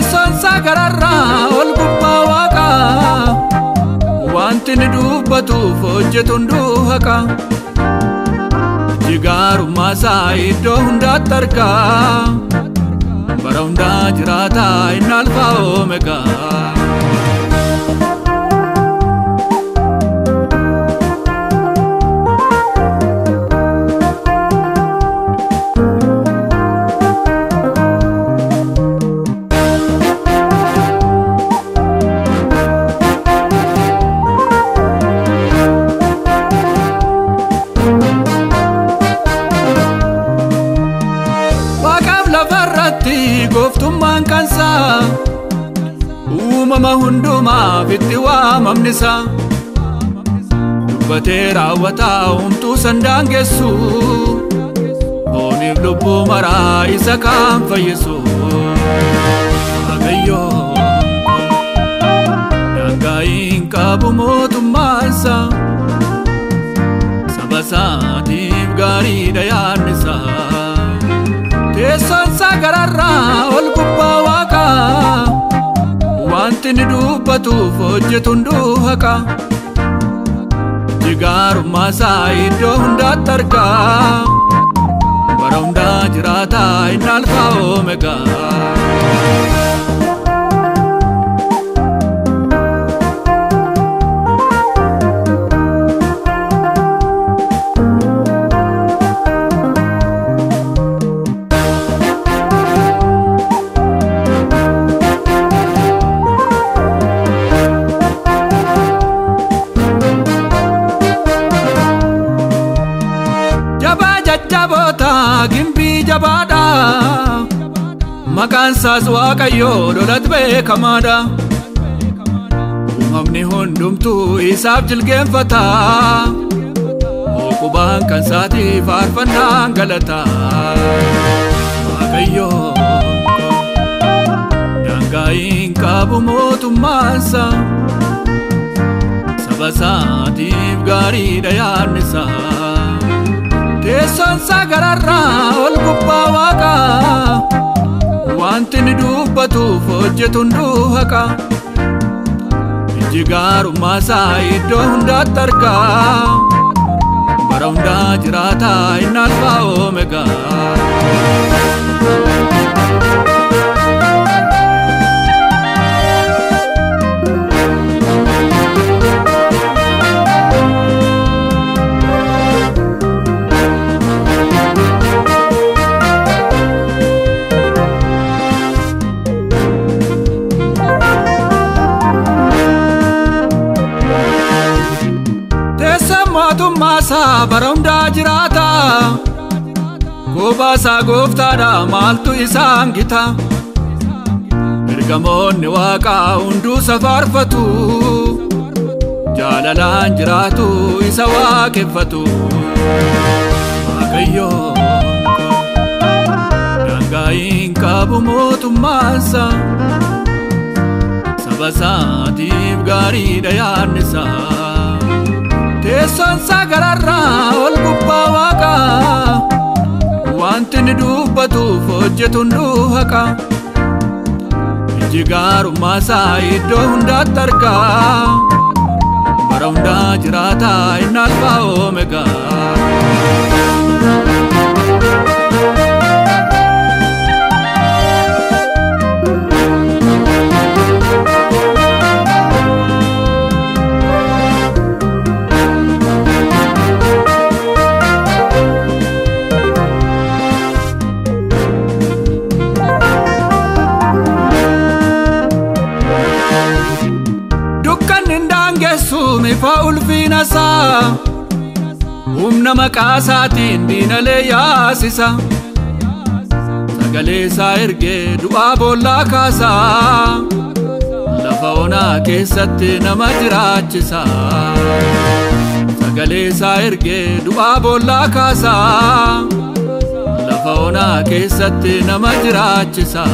Teessoon isaa gararraa ol gubbaa waaqaa. Wanti ni dubbatuuf hojjetu hunduu haqa. Jigaarummaa isaa iddoo hundaatti argaa. Bara hundaa jiraata inni alfaa omeegaa. Gooftummaan kansaa uumama hundumaaf itti waamamni isaa. Dubbatee raawwataa homtuu sandaan geessu. Fooniif lubbuu maraa isa kan fayyisu. Waaqayyoon daangaa hin qabu mootummaan isaa. Saba isaatiif gaariidha yaadni isaa. Teessoon isaa gararraa ol gubbaa waaqaa. Wanti ni dubbatuuf hojjetu hunduu haqa. Jigaarummaa isaa iddoo hundaatti argaa. Bara hundaa jiraata inni alfaa omeegaa. Jajjaboota gimbii jabaadha. Maqaan isaas Waaqayyoo lolatti beekamaadha. Uumamni hundumtuu isaaf jilgeenfata. Oqubaan kan isaatiif faarfannaan galata. Waaqayyoon daangaa hin qabu mootummaan isaa. Saba isaatiif gaariidha yaadni isaa. Teessoon isaa gararraa ol gubbaa waaqaa. Wanti ni dubbatuuf hojjetu hunduu haqa. Jigaarummaa isaa iddoo hundaatti argaa. Bara hundaa jiraata inni alfaa omeegaa. Mootummaa isaa bara hundaa jiraata. Kophaa isaa gooftaadha maaltu isaan gita. Ergamoonni waaqaa hunduu isa faarfatu. Jaalalaan jiraatu isa waaqeffatu. Waaqayyoon daangaa hin qabu mootummaan isaa. Saba isaatiif gaariidha yaadni isaa. Teessoon isaa gararraa ol gubbaa waaqaa. Wanti ni dubbatuuf hojjetu hunduu haqa. Jigaarummaa isaa iddoo hundaatti argaa. Bara hundaa jiraata inni alfaa omeegaa. Ifa ulfina isaa humna maqaa isaatiin diinalee yaasisa. Sagalee isaa ergee du'aa boollaa kaasaa. Lafa onaa keessatti nama jiraachisa. Sagalee isaa ergee du'aa boollaa kaasaa. Lafa onaa keessatti nama jiraachisa.